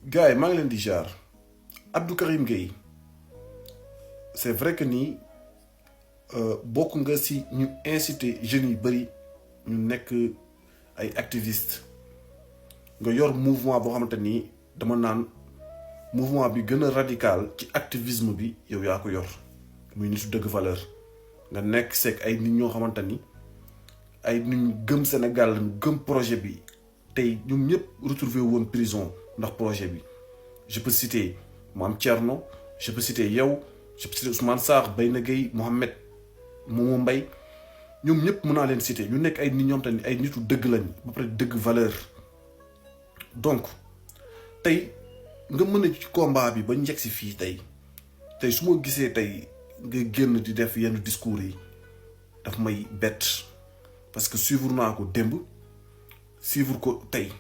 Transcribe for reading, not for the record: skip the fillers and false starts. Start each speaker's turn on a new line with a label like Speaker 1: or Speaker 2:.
Speaker 1: gars yi maa ngi leen di jaar Abdou Karim Gueye c'est vrai que ni bokk nga si ñu inciter jeunes yu bëri ñu nekk ay activistes nga yor mouvement boo xamante ni dama naan mouvement bi gën a radical ci activisme bi yow yaa ko yor muy nitu dëgg valeur nga nekk seeg ay nit ñoo xamante ni ay nit ñu gëm Sénégal ñu gëm projet bi tey ñoom ñëpp retrouvé woon prison ndax projet bi je peux citer Mame Thierno je peux citer yow je peux citer Ousmane Sarr Bayna Gueye Mohamed Momo Mbaye ñoom ñëpp mën naa leen citer ñu nekk ay nit ñoom tamit ay nitu dëgg lañ ba pare dëgg valeur donc tey nga mën a ci combat bi ba njëkk si fii tey su ma gisee tey nga génn di def yenn discours yi daf may bett parce que suivre naa ko démb suivre ko tey